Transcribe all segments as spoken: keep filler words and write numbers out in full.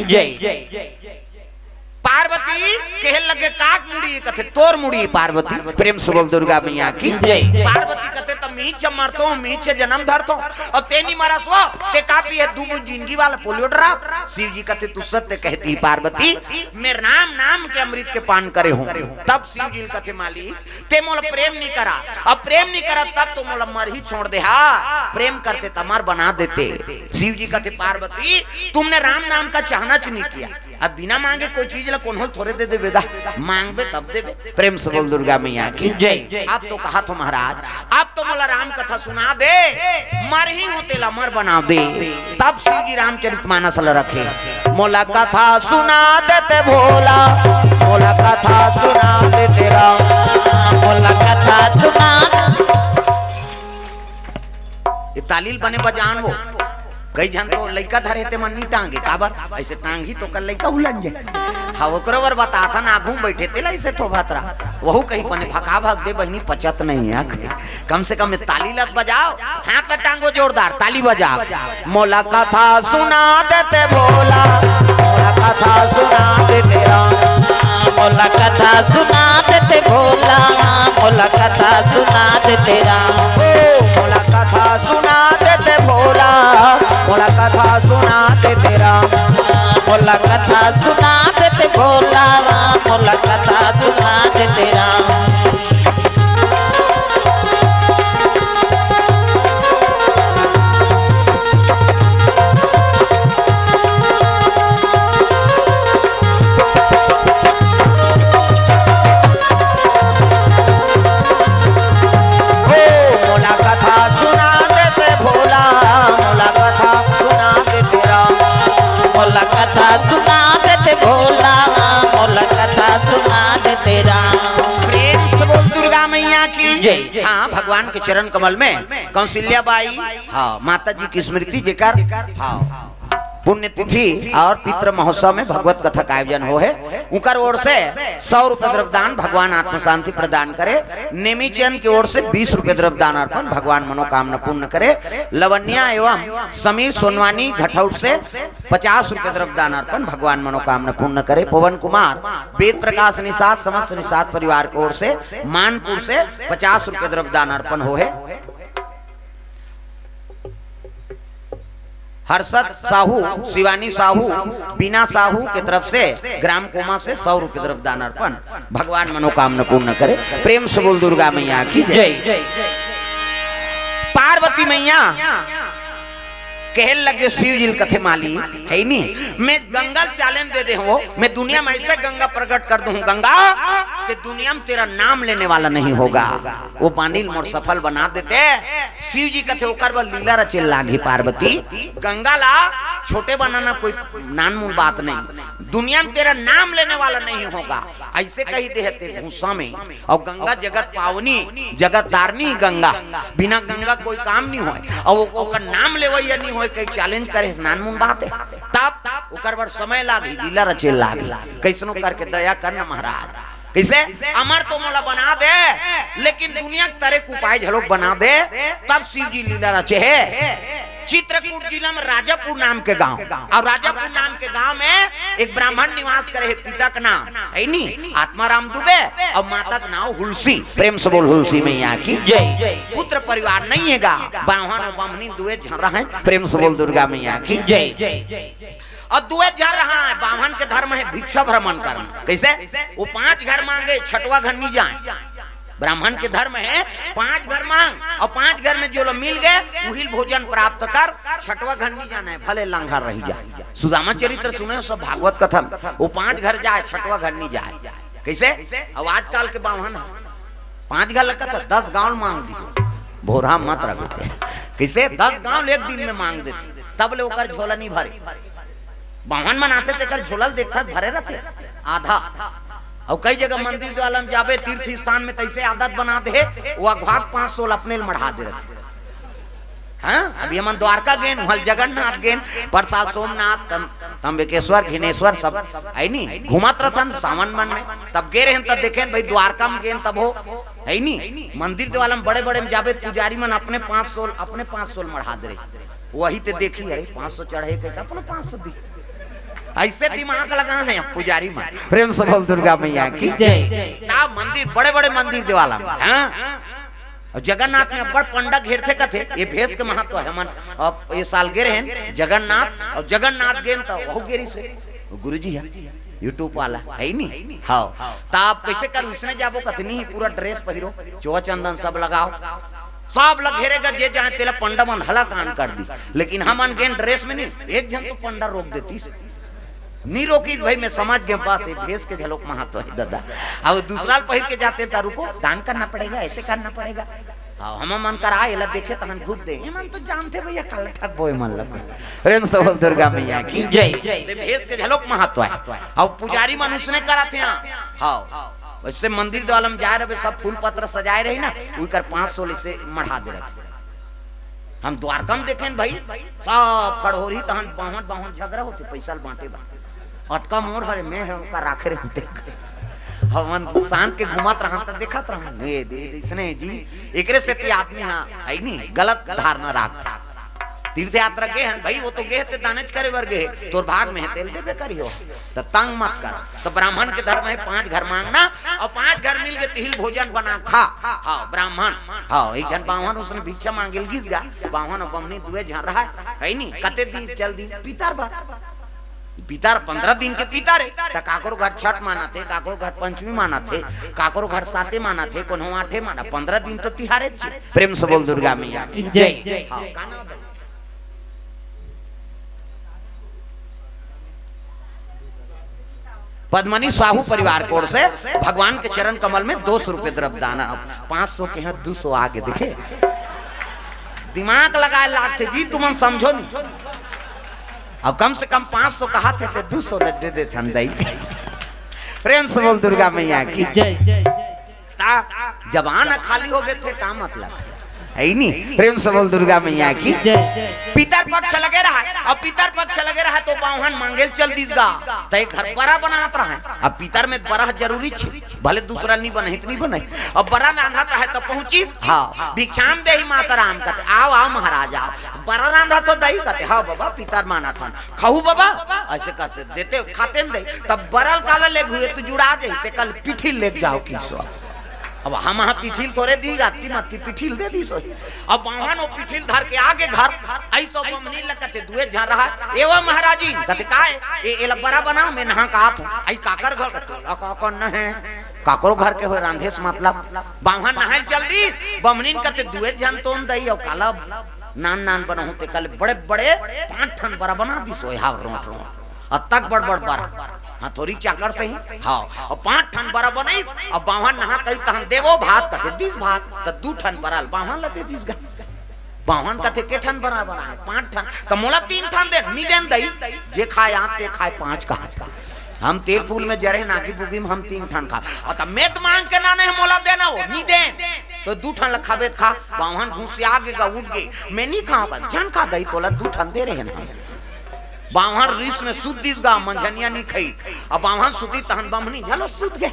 जय। पार्वती कहे लगे, "काक मुड़ी?" कथे, "तोर मुड़ी पार्वती।" प्रेम से बोल दुर्गा मैया की जय। पार्वती कथे, "त मीच मरतो, मीच जन्म धरतो, अउ तें नी मरस वो, तें का पीहे दू बूंद जिंदगी वाला पोलियो ड्राप?" शिव जी कथे, "तू सत्य कहती पार्वती, मैं राम नाम के अमृत के पान करे हूँ।" तब शिव जी ल कथे, "मालिक, तें मोला प्रेम नी करा, अब प्रेम नी करा तब तो मोला मरही छोड़ दे हा, प्रेम करते त अमर बना देते।" शिव जी कथे, "पार्वती, तुमने राम नाम का चाहना च नहीं किया। अब बिना मांगे कोई चीज ला कोनो ल थोरे दे देबे गा, मांगबे तब देबे।" प्रेम से बोल दुर्गा मैया की जय। अब तो कहा थो महाराज, अब तो मोला राम कथा सुना दे, मरही हूँ तेला अमर बना दे। तब शिव जी रामचरित मानस ल रखे, "मोला कथा सुना देते भोला, मोला कथा सुना देते राम।" मोला कथा सुना। ये ताली ल बने बजान वो। कई झन तो लइका धरे ते मन नी टांगे, काबर? ऐसे टांगही त ओकर लइका उलन जाय। हाँ, ओकरो बर बताथन, आगू में बैठे तेला ऐसे थोभत रहा। वहू कहीं बने भका भक दे बहिनी, पचत नहीं है। कम से कम ताली ल त बजाव, हाथ ल टांगो जोरदार, ताली बजाव। मोला कथा सुना देते भोला, मोला कथा सुना देते राम। मोला कथा सुना देते भोला, मोला कथा सुना देते राम। ओ, मोला कथा सुना देते भोला, मोला कथा सुना देते राम। मोला कथा सुना देते भोला, मोला कथा सुना देते राम। ओ, मोला कथा सुना देते भोला, मोला कथा सुना देते राम। मोला कथा सुना देते भोला, मोला कथा सुना देते राम। प्रेम से बोल दुर्गा मैया की जय। हाँ, भगवान के चरण कमल में कौशल्या बाई, हाँ, माता जी की स्मृति जेकर, हाँ, पुण्यतिथि अउ पितृ महोत्सव में भगवत कथा का आयोजन हो हे, उकर ओर से सौ रुपये द्रव्यदान भगवान आत्म शांति प्रदान करे। नेमीचंद के ओर से बीस रुपये द्रव्यदान अर्पण भगवान मनोकामना पूर्ण करे। लवनिया एवं समीर सोनवानी घटौट से पचास रुपये द्रव्यदान अर्पण भगवान मनोकामना पूर्ण करे। पवन कुमार, वेद प्रकाश निषाद, समस्त निषाद परिवार के ओर से मानपुर से पचास रुपये द्रव्यदान अर्पण हो हे। हर्षद साहू, शिवानी साहू, बीना साहू के तरफ से ग्राम कोमा से सौ रुपये द्रव्यदान अर्पण, भगवान मनोकामना पूर्ण करे। प्रेम से बोल दुर्गा मैया की जय। जय। पार्वती मैया कहे लगे शिव जी ल कथे माली, है नी, मैं गंगा ल challenge दे दे हूँ, मैं दुनिया में ऐसे गंगा प्रकट कर दूँ, गंगा, ते दुनिया में तेरा नाम लेने वाला नहीं होगा। वो पानी ल मोर सफल बना देते। शिव जी कथे, "ओकर बर लीला रचे लागही पार्वती, गंगा ला छोटे बनाना कोई नानमुन बात नहीं, दुनिया में तेरा नाम लेने वाला नहीं होगा।" ऐसे कही दे हे ते गुस्सा में। अउ गंगा जगत पावनी, जगत तारनी गंगा, बिना गंगा कोई काम नहीं होय। अउ ओकर नाम लेवैया नहीं होय, कहीं challenge करे, नानमुन बात हे। तब ओकर बर समय लागही, लीला रचे लागही। कैसनो करके दया कर न महाराज। कइसे? अमर तो मोला बना दे, लेकिन दुनिया के तरे के उपाय घलोक बना दे, तब शिव जी लीला रचे हे। चित्रकूट जिला में राजापुर नाम के गांव, अउ राजापुर नाम के गांव में एक ब्राह्मण निवास करे हे, पिता के नाम हे नी आत्माराम दुबे अउ माता के नाम हुलसी। प्रेम से बोल हुलसी मैया की जय। पुत्र परिवार नहीं हे गा, बाम्हन अउ बाम्हनी दुए झन रहय। प्रेम से बोल दुर्गा मैया की जय। अउ दुए झन रहय, बाम्हन के धर्म हे भिक्षा भ्रमण करना। कइसे? वो पांच घर मांगे, छठवा घर नहीं जाय। ब्राह्मण के धर्म हे पांच घर मांग, अउ पांच घर में जो ला मिल गे, उही ल भोजन प्राप्त कर, छठवा घर नहीं जाना हे, भले लंगर रही जाय। सुदामा चरित्र सुने हो सब भागवत कथा में, वो पांच घर जाय, छठवा घर नहीं जाय। कइसे? अउ आजकल के बाम्हन हे, पांच घर लगत हे, दस गांव मांग दी, भोरा मत रह देते। कइसे? दस गांव एक दिन में मांग देते, तब ले ओकर झोला नहीं भरे। बाम्हन मन आथे तेकर झोला ल देखथस भरे रथे आधा। अउ कई जगह मंदिर वाला में जाबे, तीर्थ स्थान में तइसे आदत बना दे हे, वो अघवा के पांच सौ ल अपने ल मढ़ा दे रथे। हाँ, अभी हमन द्वारका गेन, उहाँ ल जगन्नाथ गेन, पर साल सोमनाथ, तम-, त्र्यंबकेश्वर, घृणेश्वर सब हे नी, घूमत रथन सावन मन में। तब गे रहेन, तब देखेन भाई द्वारका में गेन तब हो, हे नी, मंदिर वाला में बड़े-बड़े में जाबे, पुजारी मन अपने पांच सौ, अपने पांच सौ ल मढ़ा दे रहे। वही ते देखी, अरे पांच सौ चढ़े के, अपने पांच सौ दी। ऐसे दिमाग लगा है पुजारी मन। प्रेम से बोल दुर्गा मैया की। जय। ता मंदिर, बड़े बड़े मंदिर देवाला में, हाँ? अउ जगन्नाथ में अब्बड़ पंडा घेरथे कथे, ये भेस के महत्व हे। हमन अब ये साल गे रहेन जगन्नाथ, अउ जगन्नाथ गेन त वहू गे रहिसे। गुरुजी हे, YouTube वाला हे नी? हाँ। त आप कइसे करू, इसने जाबो कथे, नहीं, पूरा dress पहिरो, चोवा चंदन सब लगाव, सब ला घेरे गा, जे जाय तेला पंडा मन हलाकान कर दी। लेकिन हमन गेन dress में नहीं, एक झन तो पंडा रोक देतिस। नी रोकिस भाई, मैं समझ गेंव, बस ये भेस के घलोक महत्व हे ददा। अउ दूसरा ल पहिर के जाते त रुको, दान करना पड़ेगा, ऐसे करना पड़ेगा। अउ हमन मन करा एला देखे तहन घुस दे, एमन तो जानथे भैया, काला ठगबो एमन ल। प्रेम से बोल दुर्गा मैया की। जय। ते भेस के घलोक महत्व हे। अउ पुजारी मन उसने करत हे, हाँ। वइसे मंदिर देवाला में जाय रहे, सब फूल पत्र सजाय रही ना, उकर पाँच सौ ले से मढ़ा दे रहे। हम द्वारका में देखेन भाई, सब खड़होरी तहन बांहन बांहन झगरा होथे पैसा ल बांटे बर। अतका मोर हरे, मैं हे ओकर राखे रहे देख। हमन शांत के घूमत रहन त देखत रहन, ये दे, दे इसने जी, एकरे सेती आदमी हा, हे नी, गलत धारणा राखथे। तीर्थ यात्रा गे हन भाई, वो तो गे हे ते दानेच करे बर गे हे, तोर भाग में हे तेल देबे करिहो, त तंग मत कर। त ब्राह्मण के धर्म हे पांच घर मांगना, अउ पांच घर मिल के तिहिल भोजन बना खा। हाँ, ब्राह्मण, हाँ, एक झन बांहन उसने भिक्षा मांगे ल गिस गा, बांहन अउ बमनी दुए झन रहय, हे नी, कते दिन चल दिन पितर बर। पितर पंद्रह दिन के पितर हे, त काकरो घर छठ मानथे, काकरो घर पंचमी मानथे, काकरो घर साते मानथे, कोनो आठे माना, पंद्रह दिन तो तिहारे छे। प्रेम से बोल दुर्गा मैया की। जय। हाँ, का नाम हे? पद्मनी साहू परिवार की ओर से भगवान के चरण कमल में दो सौ रुपये द्रव्य दान। अब पाँच सौ के हे, दो सौ आगे देखे, दिमाग लगाय लागथे जी, तुमन समझो नहीं। अब कम से कम पाँच सौ कहाथे ते दो सौ दे देथन दाई। प्रेम से बोल दुर्गा मैया की। जय। ता जबान खाली हो गे, फिर का मतलब? हे नी? प्रेम से बोल दुर्गा मैया की। जय। पितर पक्ष लगे रहय, अउ पितर पक्ष लगे रहय त बांहन मांगे ल चल दिस गा, त एक घर बरा बनात रहय। अब पितर में बरा जरूरी छे, भले दूसरा नी बनही त नी बनही। अब बरा रांधत रहय त पहुंचिस, हाँ, भिक्षाम देहि माता राम कथे, आव, आव महाराज, आव। बरा रांधत हो दाई कथे, हाँ बाबा, पितर मानत हन, खाहू बाबा, अइसे कथे, देते, खाते न दे। तब बरा ल काला लेगहू, तू जुड़ा जाही, तेकर ले पिठिल लेग जाव किसो। अब हम हा पिठिल थोरे दी, अतकी मतकी पिठिल दे दिस होही। अब बांहन ओ पिठिल धर के आगे घर, अइसो बमनी ल कथे दुए झन रहय, ए वो महाराजिन, कथे काय, ए, एला बरा बनाव, मैं नहा के आत हंव। अई काकर घर कथे, ओला का, का नहे, काकरो घर के होय रांधे से मतलब। बांहन नहाय ल चल दिस, बमनी ल कथे दुए झन तोन दाई, अउ काला नान नान बनाहूं, तेकर ले बड़े बड़े पांच ठन बरा बना दिस होही, हाव रोंठ रोंठ। अतक बड़ बड़ बरा। हाँ, थोरी चाकर सही। हाँ, अउ पांच ठन बरा बनाइस, अउ बांहन नहा कही तहन देवो भात कथे, दिस भात, त दू ठन बरा ल बांहन ल दे दिस गा। बांहन कथे, के ठन बरा बनाए? पांच ठन। त मोला तीन ठन दे, नी देन दाई, जे खाय आंत ते खाय पांच कहाथे। हम तेल फूल में जरे नागी बुगी में हम तीन ठन खा। अउ त मैं त मांग के लाने हंव, मोला देना वो, नी देन। त दू ठन ल खाबे त खा, बांहन घुसिया गे गा, उठ गे, मैं नी खांव का, झन खा दाई, तोला दू ठन दे रहेन हम। बांहन रिस में सुत दिस गा, मंझनिया नी खई। अब बांहन सुतिस तहन बमनी घलो सुत गे।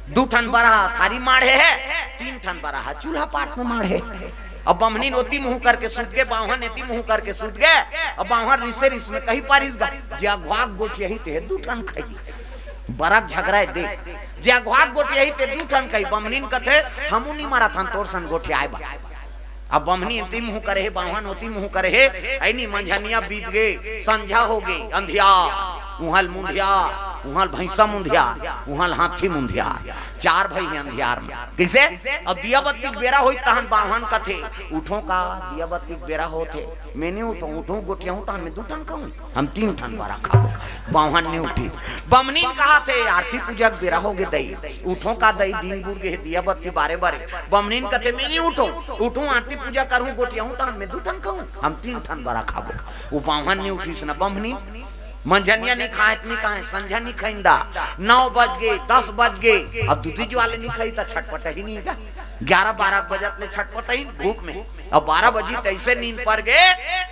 दू ठन बरा थारी माढ़े हे, तीन ठन बरा चूल्हा पाट में माढ़े। अब बमनीन ओती मुंह करके सुत गे, बांहन एती मुंह करके सुत गे। अब बांहन रिसे रिस में कहि पारिस गा, जे अघवाक गोठियाही ते दू ठन खई। बरा के झगरा हे देख, जे अघवाक गोठियाही ते दू ठन खई। बमनीन कथे, हमू नी मरत हन तोर सन गोठियाय बर। अब बमनी एती मुंह करे हे, बांहन ओती मुंह करे हे, अइनी मंझनिया बीत गे, संझा हो गे, अंधियार, उहां ल मुंधियार, उहां ल भैंसा मुंधियार, उहां ल हाथी मुंधियार, चार भई हे अंधियार में। कइसे? अब दिया बत्ती के बेरा होई तहन बांहन कथे, उठो का, दिया बत्ती के बेरा होत हे, मैं नी उठंव, उठहूं गोठियाहूं तहन मैं दू ठन खाहूं। हम तीन ठन बरा खाबो। बांहन नी उठिस। बमनीन कहाथे, आरती पूजा के बेरा हो गे दाई, उठो का दाई, दिन बुड़ गे हे, दिया बत्ती बारे बारे। बमनीन कथे, मैं नी उठंव, उठहूं आरती पूजा करहूं, गोठियाहूं तहन मैं दू ठन खाहूं, हम तीन ठन बरा खाबो। वो बांहन नी उठिस न बमनीन। मंझनिया नी खाय त नी खाय, संझा नी खइन दा, नौ बज गे, दस बज गे, अब दूधी ज्वाले नी खई त छटपटही नी गा। ग्यारह बारह बजत ले छटपटही भूख में। अब बारह बजी तइसे नींद पर गे,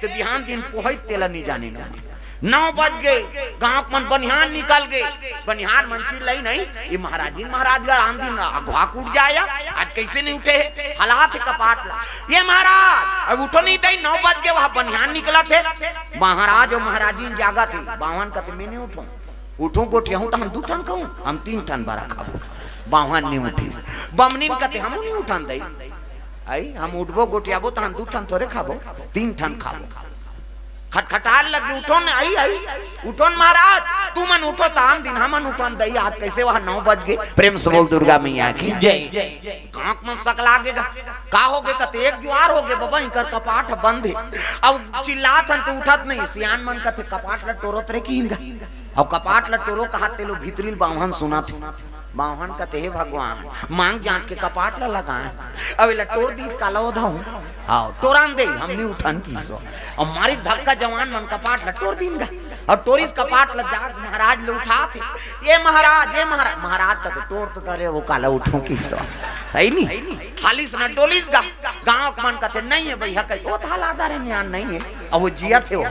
त बिहान दिन पोहई तेला नी जाने न। नौ बज गे, गांव के मन बनिहार निकल गे, बनिहार मन चिल्लाई नहीं, ये महाराजिन महाराज गा आन दिन अघवा के उठ जाय, आज कइसे नी उठे हे, हलाथे कपाट ला। ये महाराज, अब उठो नी दाई, नौ बज गे, वहां बनिहार निकलत हे। महाराज अउ महाराजिन जागत हे, बांहन कथे मैं नी उठंव। उठहूं गोठियाहूं त हम दू ठन खाहूं, हम तीन ठन बरा खाबो। बाम्हन नी उठिस। बमनिन कथे, हमू नी उठन दई। अई, हम उठबो गोठियाबो त हम दू ठन थोरे खाबो, तीन ठन खाबो। खटखटाय लगी, उठो न, अई, अई, उठो न महाराज, तुमन उठो त आन दिन हमन उठन दई, आज कइसे वह नौ बज गे। प्रेम से बोल दुर्गा मैया की। जय। गांव के मन सकला गे गा। का होगे कथे, एक जुआर होगे बबा, इंकर कपाट बंद हे। अउ चिल्लात हन त उठत नहीं। सियान मन कथे, कपाट ल टोरत रहे किहिन गा। अउ कपाट ल टोरो कहत तेलो भीतरी ल बाम्हन सुनत हे। बाम्हन कथे, हे भगवान, मांग जांच के कपाट ल लगाय। अब एला टोर दीस काला ओधहूं। हाव, टोरन दे, हम नी उठन किहिस ओ। अउ मारिस धक्का, जवान मन कपाट ल टोर दीन गा। अउ टोरिस कपाट ल, जाके महाराज ल उठात हे। ए महाराज, ए महाराज, महाराज कथे, टोर तो डरे हंव, काला उठहूं किहिस ओ। हइनी? हालिस न डोलिस गा। गांव के मन कथे, नहीं हे भइया, कहीं ओ त हलादार हे, नियान नहीं हे। अब ओ जियत हे ओ।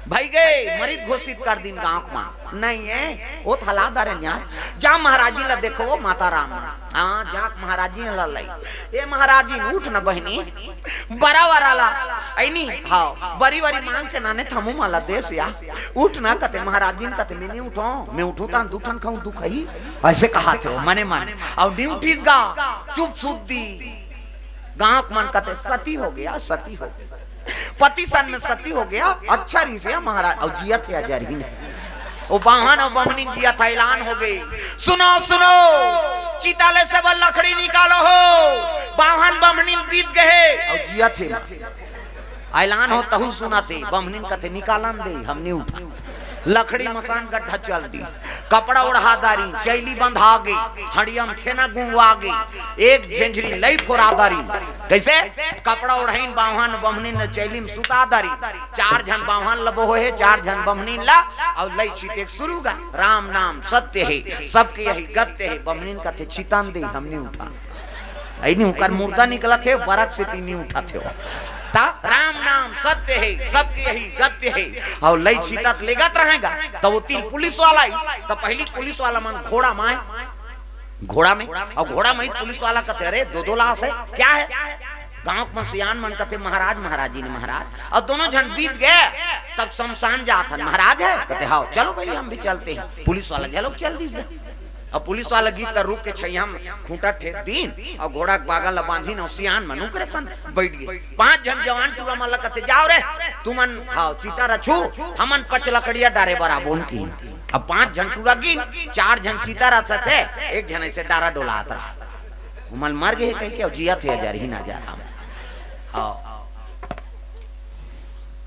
भइगे, मरित घोषित कर दीन गांव के मन। नहीं हे, ओ त हलादार हे नियान। जा महाराजिन ल देखो, ओ माता राम। हां, जाके महाराजिन ल लई। ए महाराजिन, उठ न बहिनी। बरा वरा ला। अइनी, हाव, बरी वरी मांग के नाने थमू माला देस या। उठ न कथे, महाराजिन कथे, मैं नी उठों, मैं उठहूं त दू ठन खाहूं, दुख ही। अइसे कहत हे ओ, मने मन। अउ नी उठिस गा, चुप सुद्दी। गांव के मन कथे, सती होगे, सती होगे। पति सन में सती होगे, अच्छा रिहिस हे महाराज, अउ जियत हे अजरहीन। ओ बाम्हन अउ बमनिन जियत हे, ऐलान होगे। सुनो, सुनो, चिता ले से बर लकड़ी निकालो हो, बाम्हन बमनिन बीत गे हे, अउ जियत हे मां। ऐलान हो तहू सुनत हे, बमनिन कथे, निकालन दे, हम नी उठन। लकड़ी मसान गड्ढा चल दीस। कपड़ा ओढ़ा दारिन, चैली बंधा गे, हड़िया म छेना गुंगवा गे, एक झेंझरी लई फोरा दारिन। कइसे? कपड़ा ओढ़इन बाम्हन बमनिन ल चैली म सुता दारिन। चार झन बाम्हन ल बोहे हे, चार झन बमनिन ल, अउ लई छितेक सुरू गा। राम नाम सत्य हे, सबके यही गत्य हे। बमनिन कथे, चितन दे, हम नी उठन। अइनी उंकर मुर्दा निकलत हे, बरा के सेती नी उठत हे ओ। त राम नाम सत्य हे, सबके यही गत्य हे। अउ लई छितत लेगत रहय गा, त ओ तीर पुलिस वाला आई, त पहिली पुलिस वाला मन घोड़ा म आय, घोड़ा में, अउ घोड़ा में ही पुलिस वाला कथे, अरे दो दो लाश हे, क्या हे? गांव के मन सियान मन कथे, महाराज, महाराजिन हे महाराज। अउ दोनों झन बीत गे, तब शमशान जात हन, महाराज हे? कथे, हाव, चलो भाई, हम भी चलते हैं। पुलिस वाला घलोक चल दीस गा। अब पुलिस वाला गिस त रुक के छइहां म खूंटा ठेक दीन अउ घोड़ा के बागन ल बांधिन अउ सियान मन उकरे सन बइठ गे। पांच झन जवान टूरा मन ल कथे, जाव रे, तुमन, हाव, चिता रचहू, हमन पच लकड़िया डारे बर आबोन किहिन। अब पांच झन टूरा गिन, चार झन चिता रचत हे, एक झन अइसे डारा डोलात रहा। ओमन मर गे हे कहिके, अउ जियत हे अजरहीन अजर हम। हाव।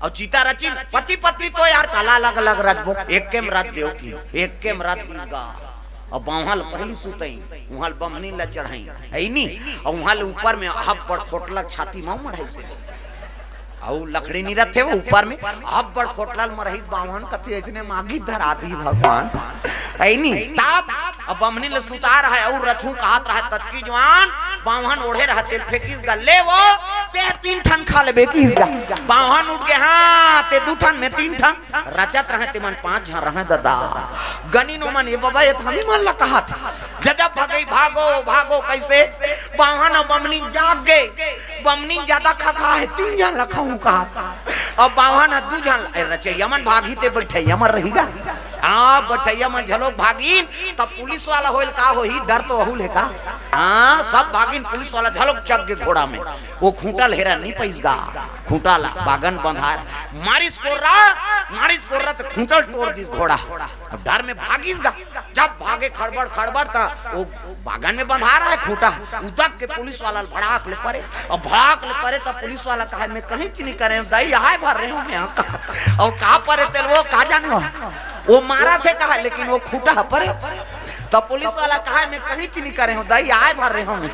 अउ चिता रचिन, पति पत्नी तो यार काला अलग अलग रचबो, एके म रच देव किहिन, एके म रच दीस गा। अउ बाम्हन ल पहिली सुतइन, उहां ल बमनिन ल चढ़इन, हइनी? अउ उहां ले ऊपर में अब्बड़ खोटला छाती म मढ़ाइस हे। अउ लकड़ी नी रथे ओ ऊपर में, अब्बड़ खोटला ल मरहिस बाम्हन कथे, अइसने मांगी धरा दिही भगवान। हइनी? तब अब बमनिन ल सुता रहय अउ रचहूं कहत रहय ततकी जुवान, बाम्हन ओढ़े रहय तेल फेंकिस गा, ले ओ, तें तीन ठन खा लेबे किहिस गा। बाम्हन उठ गे, हां, तें दू ठन, मैं तीन ठन। रचत रहय तेमन पांच झन रहय ददा। गनिन ओमन, ए बबा, ए त हमी मन ल कहत हे। जब जब भगई, भागो, भागो, कइसे? बाम्हन अउ बमनिन जाग गे। बमनिन जादा खा खा हे, तीन झन ल खाहूं कहत हे। अउ बाम्हन ह दू झन ल, ए, रचइया मन भागही ते बइठइया मन रही गा। हां, बइठइया मन घलोक भागिन, त पुलिस वाला होय ले का होही, डर तो ओहू ल हे का? हां, सब भागिन, पुलिस वाला घलोक चघ गे घोड़ा में। ओ खूंटा ल हेरय नी पइस गा, खूंटा ल बागन बंधाय रहा। मारिस कोर्रा, मारिस कोर्रा त खूंटा ल टोर दीस घोड़ा। अब डर में भागिस गा, जब भागे खड़बड़ खड़बड़ त ओ बागन में बंधाय रहय खूंटा, उदक के पुलिस वाला ल भड़ाक ले परे। अब भड़ाक ले परे त पुलिस वाला कहय, मैं कहींच नी करे हंव दई, आय भर रहेंव मैं। अउ का परे तेला ओ का जाने ओ, ओ मारत हे कहय, लेकिन ओ खूंटा ह परे। त पुलिस वाला कहय, मैं कहींच नी करे हंव दई, आय भर रहेंव मैं।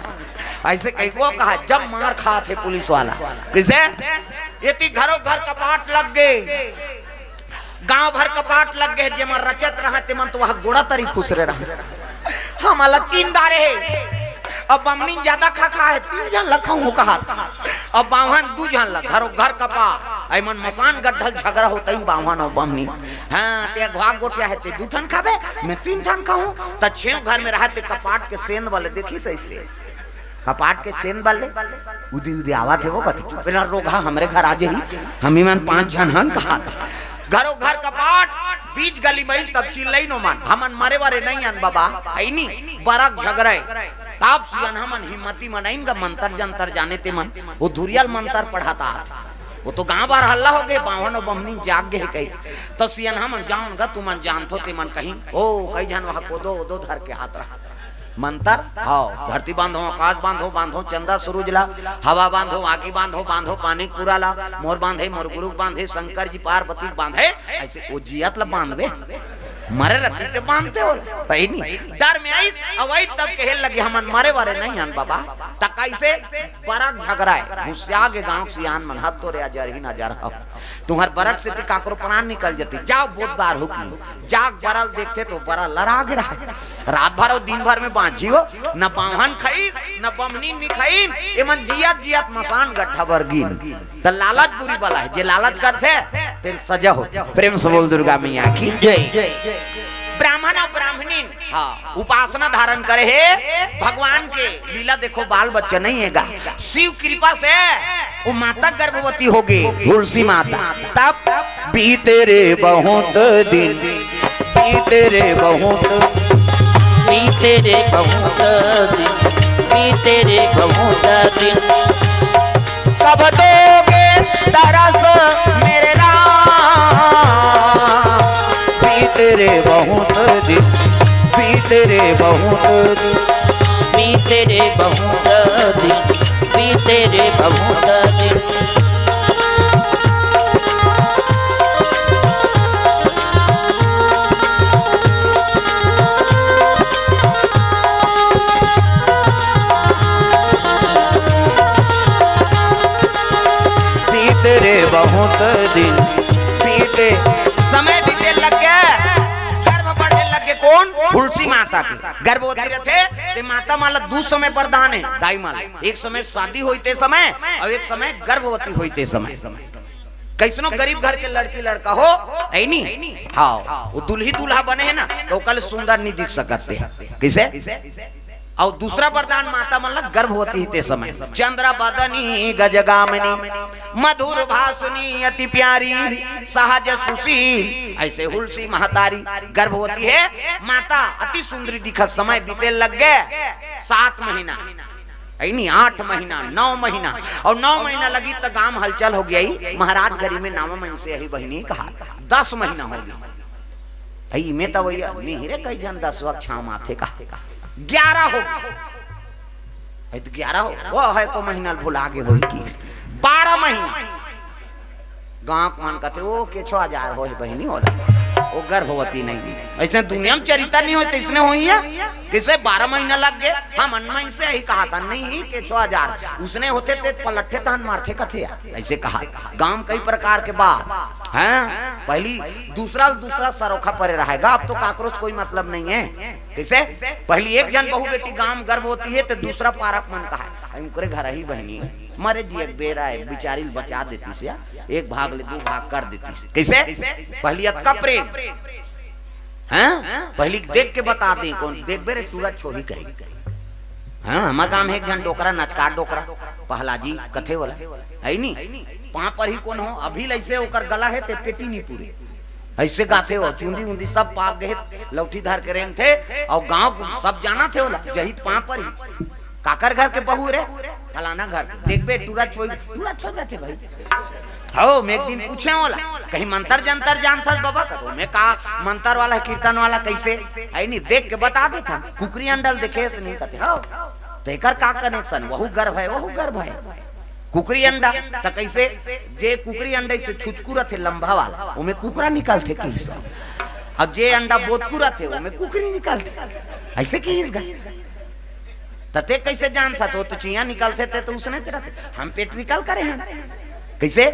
अइसे कहिके ओ कहय, जब मार खात हे पुलिस वाला। कइसे? एती घरो घर कपाट लग गे, गांव भर कपाट लग गे, जेमा रचत रहय, तेमन तो वहां गोड़ा तरी खुसरे रहय। हमला चिन डारे हे। अब बमनिन जादा खा खा हे, तीन झन ल खाहूं कहत। अब बाम्हन दू झन ल, घरो घर कपाट। अइमन मसान गड्ढा ल झगरा होत हे बाम्हन अउ बमनिन। हां, तें अघवा गोठिया हे, तें दू ठन खाबे, मैं तीन ठन खाहूं। त छेंव घर में रहय तें कपाट के सेंध वाले देखिस अइसे। कपाट के सेंध बल्ले उदी उदी आवत हे, ओ कथे, चुप रह रोगहा, हमरे घर आ जाही, हमी मन पांच झन हन कहत। घरो घर कपाट बीच गली में तब चिल्लइन ओमन, "हमन मरे वरे नइ अन बबा, अइनी बरक झगरय।" तब सियनहा मन हिम्मती मन अइन गा, मंतर जंतर जाने ते मन, ओ धुरिया ल मंतर पढ़त आत। ओ तो गांव भर हल्ला होगे, बाम्हन अउ बम्हनी जाग गे कहि। त सियनहा मन, "जाओन गा, तुमन जानथो ते मन," कहिन। ओ कई झन वहां कोदो ओदो धर के हाथ रहा। मंतर, हव, धरती बांधो, आकाश बांधो, बांधो चंदा सुरुज ला, हवा बांधो, आगी बांधो, बांधो पानी पूरा ला, मोर बांधे, मोर गुरु के बांधे, शंकर जी पार्वती के बांधे, अइसे ओ जियत ला बांधबे, मरे रतिस ते बांधते हो, सही नहीं? डर में अइस, अउ अइस तब कहे लगे, "हमन मरे वरे नइ अन बबा।" त कइसे? बरक झगरय, घुसिया गे गांव के सियान मन, "हद तोरे अजरही नजर हव, तुंहर बरक सेती काकरो प्राण निकल जतिस, जाव बोतदार हो कि।" जाके बरा ल देखथे त बरा लरा गे रहय। रात भर अउ दिन भर में बांझी हो, न बाम्हन खइन, न बम्हनी नि खइन, एमन जियत जियत मसान गड्ढा बर गिन। त लालच बुरी बला हे, जे लालच करथे, तेला सजा होथे। प्रेम से बोल दुर्गा मैया की जय। ब्राह्मण अउ ब्राह्मणिन, हाँ, उपासना धारण करे हे भगवान के। लीला देखो, बाल बच्चा नइ हे गा, शिव कृपा से ओ माता गर्भवती होगे, हुलसी माता। तब बीते रे बहुत दिन, बीते रे बहुत, बीते रे बहुत दिन, बीते रे बहुत दिन। कब दोगे तरस मेरे राम, बीते रे बहुत दिन, बीते रे बहुत दिन, बीते रे बहुत दिन, बीते रे बहुत दिन। बीते रे बहुत दिन, बीते। समय बीते लग गे, गर्भ बढ़े लग गे। कोन? हुलसी माता के। गर्भवती रथे ते माता मन ला दू समय वरदान हे, दाई मन ला। एक समय शादी होई ते समय, अउ एक समय गर्भवती होई ते समय। कइसनो गरीब घर के लड़की लड़का हो, हे नी? हाँ, ओ दुलही दुलहा बने हे ना, त ओकर ले सुंदर नइ दिख सकत ते। कइसे? अउ दूसरा वरदान माता मन ला गर्भवती ही ते समय, "चंद्र बदनी गजगामिनी, मधुर भाषिणी अति प्यारी, सहज सुशील।" अइसे हुलसी महतारी गर्भवती हे, माता अति सुंदरी दिखत। समय बीते लग गे सात महीना, हे नी, आठ महीना, नौ महीना, अउ नौ महीना लगिस त गांव में हलचल हो गे, महाराज गरी में नवा महीना से अही बहिनी कहा, दस महीना हो गे। अई में त वही नहीं रे, कई झन दसवा छाव माथे का, ग्यारह हो गे। अई त ग्यारह हो, ओ हे को महीना ल भुला गे होही कि बारह महीना। गांव के मन कथे, "ओ केछो हजार होही बहिनी ओला, ओ गर्भवती नहीं।" अइसे दुनिया में चरित्र नहीं होय, तइसने होही हे। कइसे बारह महीना लग गे, हमन मन से अही कहा था, नहीं, केछो हजार। उसने होथे ते पलट्ठे तहन मारथे कथे यार, अइसे कहा। गांव कई प्रकार के बात, हैं? पहली दूसरा ल दूसरा सरोखा परे रहय गा, अब तो काकरो से कोई मतलब नहीं हे। कइसे? पहली एक झन बहू बेटी गांव में गर्भवती हे, त दूसरा पारा के मन कहा, "अई उंकरे घर अही बहिनी, मरे जी एक बेरा हे, बिचारी ल बचा देतिस या, एक भाग ले दू भाग कर देतिस।" कइसे? पहली अतका प्रेम, हैं? पहली देख के बता दे, कोन देखबे रे, टूरा छोही कही। हाँ, हमर गांव में एक झन डोकरा, नचकार डोकरा, पहलाजी कथे वाला, हे नी? पांव परही कोन हो, अभी ले अइसे ओकर गला हे ते पेटी नइ पूरे। अइसे गाथे हो, चुंदी उंदी सब पाक गे, लौठी धर के रेंगथे, अउ गांव के सब जानथे ओला, जही त पांव परही। काकर घर के बहू रे? फलाना घर के। देखबे, टूरा छोई, टूरा छो जाथे भाई। हव, में एक दिन पूछेंव ओला, कहिन मंतर जंतर जानथस बबा? कथे, "में का मंतर वाला, कीर्तन वाला, कइसे?" हे नी, देख के बता देथन। कुकरी अंडा ल देखे हस नहीं? कथे, "हव।" त एकर का connection? वहू गर्भ हे, वहू गर्भ हे। कुकरी अंडा, त कइसे? जे कुकरी अंडा अइसे छुचकू रथे, लंबा वाला, ओमे कुकरा निकलथे कहिस। अब जे अंडा बोतकू रथे, ओमे कुकरी निकलथे। अइसे कहिस गा। त ते कइसे जानथस? त चियां निकलथे, ते तो उसने ते रथे। हम पेट निकल करे हन। कइसे?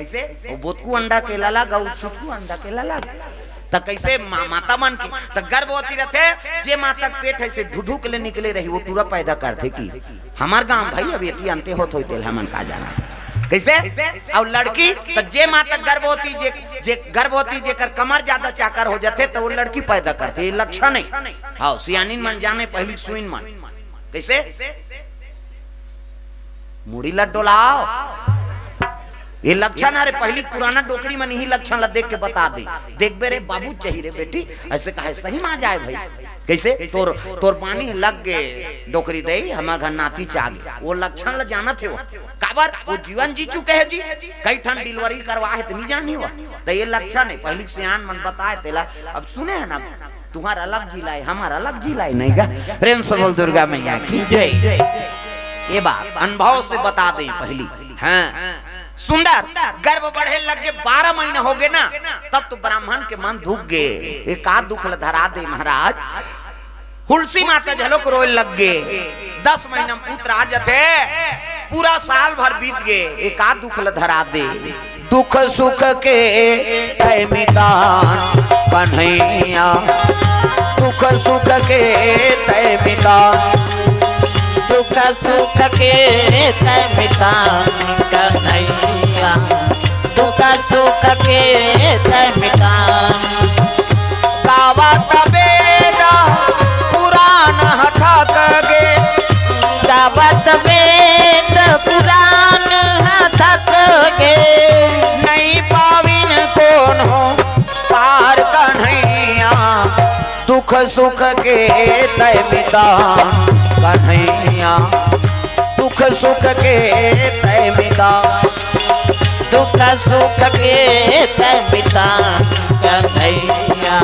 ओ बोतकू अंडा के ललग, अउ छुटकू अंडा के ललग। त कइसे मा-, माता मन के, त गर्भवती रथे, जे माता के पेट हे से ढुढुक ले निकले रही, ओ टूरा पैदा करथे कि? हमर गांव भाई, अब एती अंते होत होई, तेला हमन का जानत हे। कइसे? अउ लड़की, त जे माता गर्भवती, जे, जे गर्भवती, जेकर कमर जादा चाकर हो जाथे, त ओ लड़की पैदा करथे, ए लक्षण हे। हव, सियानिन मन जाने, पहली सुइन मन। कइसे? मुड़ी ल डोलाव। ये लक्षण हरे, पहिली पुराना डोकरी मन इही लक्षण ला देख के बता दे। देखबे रे बाबू, चाही रे बेटी, अइसे कहे सही मा जाए भाई। कइसे? तोर, तोर बानी लग गे डोकरी दई, हमर घर नाती चागे। वो लक्षण ला जानत हे वो। काबर? वो जीवन जी चुके हे जी। कई ठन delivery करवा हे त नहीं जानी वो। त ये लक्षण हे, पहिली सियान मन बताए तेला। अब सुने हे ना, तुम्हार अलग जिला हे, हमर अलग जिला हे, नहीं गा? प्रेम से बोल दुर्गा मैया की जय। ये बात अनुभव से बता दे पहिली। हाँ, सुंदर, गर्भ बढ़े लग गे, बारह महीना हो गे ना, तब तो ब्राह्मण के मन दुख गे। ये का दुख ल धरा दे महाराज? हुलसी माता झलोक रोए लग गे। दस महीना में पुत्र आ जथे, पूरा साल भर बीत गे, ये का दुख ल धरा दे? दुख सुख के तय मितान कन्हैया, दुख सुख के तय मितान। दुख सुख के तय मितान कन्हैया, दुख सुख के तय मितान। गावत वेद पुराण ह थक गे। गावत वेद पुराण ह थक गे। नहीं पाविन कोनो पार कन्हैया, दुख सुख के तय मितान कन्हैया, दुख सुख के तय मितान। दुख सुख के तय मितान कन्हैया,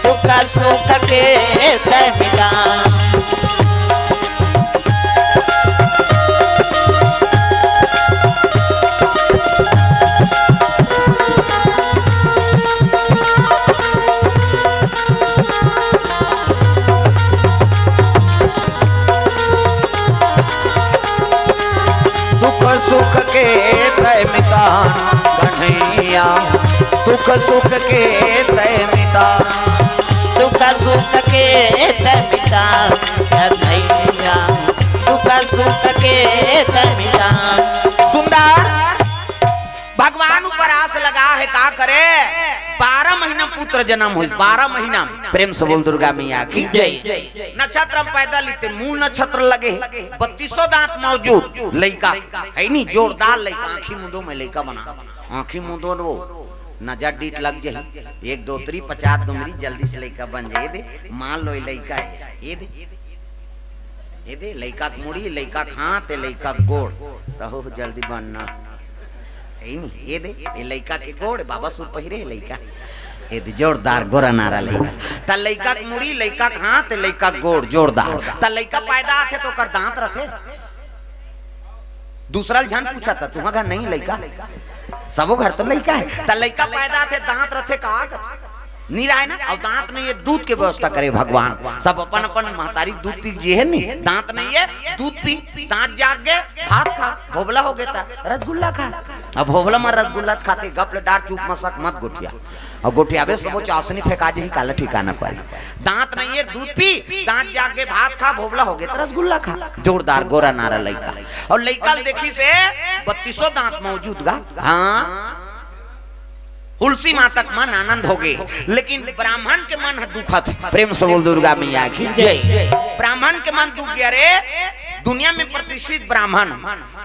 दुख सुख के तय मितान। दुख सुख के तय मितान कन्हैया, दुख सुख के तय मितान। दुख सुख के तय मितान कन्हैया, दुख सुख के तय मितान। सुंदर, भगवान ऊपर आस लगा हे, का करे? बारह महीना पुत्र जन्म होइस, बारह महीना। प्रेम से बोल दुर्गा मैया की जय। नक्षत्र में पैदा लीते, मूल नक्षत्र लगे हे, बत्तीसों दांत मौजूद, लइका हे नी, जोरदार लइका, आंखी मुंदो में लइका बना, आंखी मुंदो न वो नजर डीठ लग जाही, एक दोतरी पचास दुमरी, जल्दी से लइका बन जाही। ये दे, मान लो ये लइका हे, ये दे, ये दे, लइका के मुड़ी, लइका के हाथ, ये लइका के गोड़, त हो जल्दी बनना। हे नी, ये दे, ये लइका के गोड़, बाबा सूट पहिरे हे लइका। ये दे, जोरदार गोरा नारा लइका। त लइका के मुड़ी, लइका के हाथ, लइका के गोड़, जोरदार। त लइका पैदा आथे त ओकर दांत रथे। दूसरा ल झन पूछा त, तुम्हार घर नहीं लइका? सबो घर तो लइका हे। त लइका पैदा आथे, दांत रथे का? नी राहय ना, अउ दांत नहीं हे, दूध के व्यवस्था करे भगवान। सब अपन अपन महतारी दूध पी के जिए हे नी, दांत नहीं हे, दूध पी, दांत जाग गे, भात खा, भोभला हो गे त रसगुल्ला खा। अब भोभला म रसगुल्ला खाथे, गप ले डार, चुप मसक मत गोठिया। अउ गोठियाबे सबो चासनी फेंका जाही, काला ठिकाना पर। दांत नहीं हे, दूध पी, दांत जाग गे, भात खा, भोभला हो गे त रसगुल्ला खा। जोरदार गोरा नारा लइका। अउ लइका ल देखिस हे बत्तीसों दांत मौजूद गा। हाँ। हुलसी माता के मन आनंद हो गे, लेकिन ब्राह्मण के मन ह दुखत हे। प्रेम से बोल दुर्गा मैया की जय। ब्राह्मण के मन दुख गे, अरे दुनिया में प्रतिष्ठित ब्राह्मण,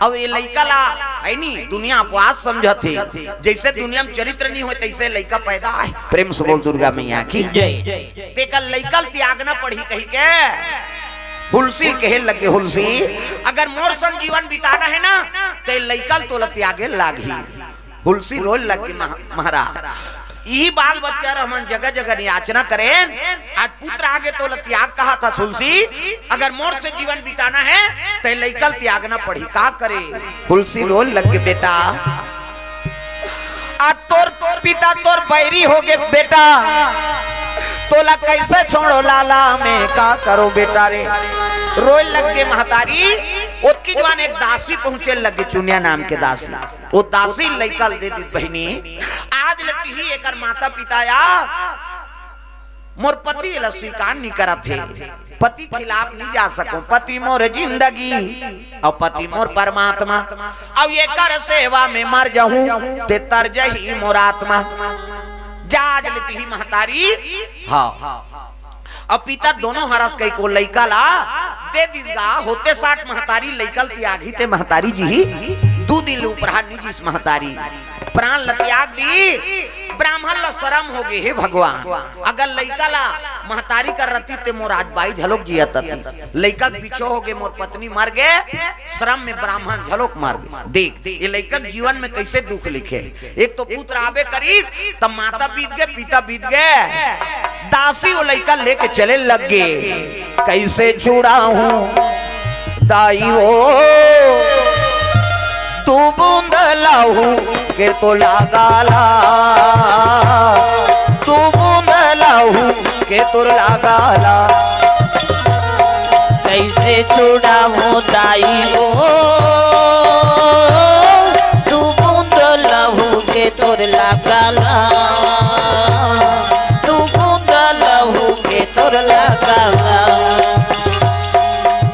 अउ ये लइका ला, हे नी, दुनिया अपवाद समझत हे। जइसे दुनिया में चरित्र नहीं होय, तइसे लइका पैदा हे। प्रेम से बोल दुर्गा मैया की जय। तेकर लइका ल त्यागना पड़ही कहिके हुलसी ल कहे लगे, हुलसी, अगर मोर संग जीवन बिताना हे ना, त ये लइका ल तोला त्यागे लागही। हुलसी रोए लग गे, महा-, महाराज, इही बाल बच्चा ल हमन जगह जगह याचना करेन, आज पुत्र आ गे तोला त्याग कहत हस हुलसी, अगर मोर से जीवन बिताना हे, त लइका ल त्यागना पड़ही, का करे? हुलसी रोए लग गे, बेटा, आज तोर पिता तोर बैरी हो गे बेटा, तोला कइसे छोड़ों लाला, मैं का करों बेटा रे। रोए लग गे महतारी। ओतकी जुवार एक दासी पहुंचे लगे, चुनिया नाम के दासी। वो दासी लइका ल दे दिस बहिनी। आज ले तिही एकर माता पिता या मोर पति ला स्वीकार नहीं करत हे, पति खिलाफ नहीं जा सकों, पति मोर जिंदगी अउ पति मोर परमात्मा, अउ एकर सेवा में मर जाहूं ते तर जही मोर आत्मा। जा आज ले तिही महतारी। हाँ, अउ पिता दोनों हरस कहिके लइका ला दे दिस गा। होते साठ महतारी लइका ल तियागही ते महतारी जिही। दू दिन ले उपराहा नइ जीस महतारी, प्राण ल त्याग दी। ब्राह्मण ल शरम होगे, हे भगवान, अगर लइका ल महतारी कर रतिस ते मोर आज बाई घलोक जियत अतिस। लइका के बिछोह होगे, मोर पत्नी मर गे, शरम में ब्राह्मण घलोक मर गे। देख, ये लइका के जीवन में कइसे दुख लिखे। एक तो पुत्र आबे करिस, त माता बीत गे, पिता बीत गे, दासी वो लइका लेके चले लग गे। कइसे छुड़ाहूं दाई वो, दू बूंद लहू के तोर लागा ला, दू बूंद लहू के तोर लागा ला। कइसे छुड़ाहूं दाई वो, दू बूंद लहू के तोर लागा ला, दू बूंद लहू के तोर लागा ला।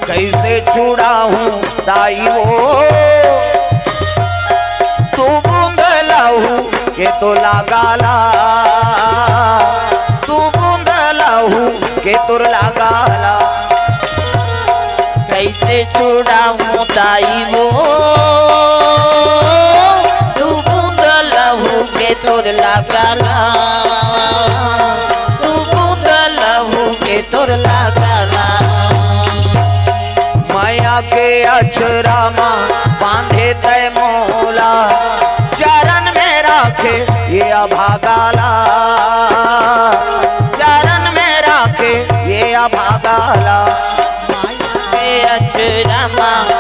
कइसे छुड़ाहूं दाई वो, दू बूंद लहू के तोर लागा ला, दू बूंद लहू के तोर लागा ला। कइसे छुड़ाहूं दाई वो, दू बूंद लहू के तोर लागा ला, दू बूंद लहू के तोर लागा ला। मया के अचरा म बांधे तैं मोला, चरन में राखे ये अभागा ला, चरन में राखे ये अभागा ला। मया के अचरा म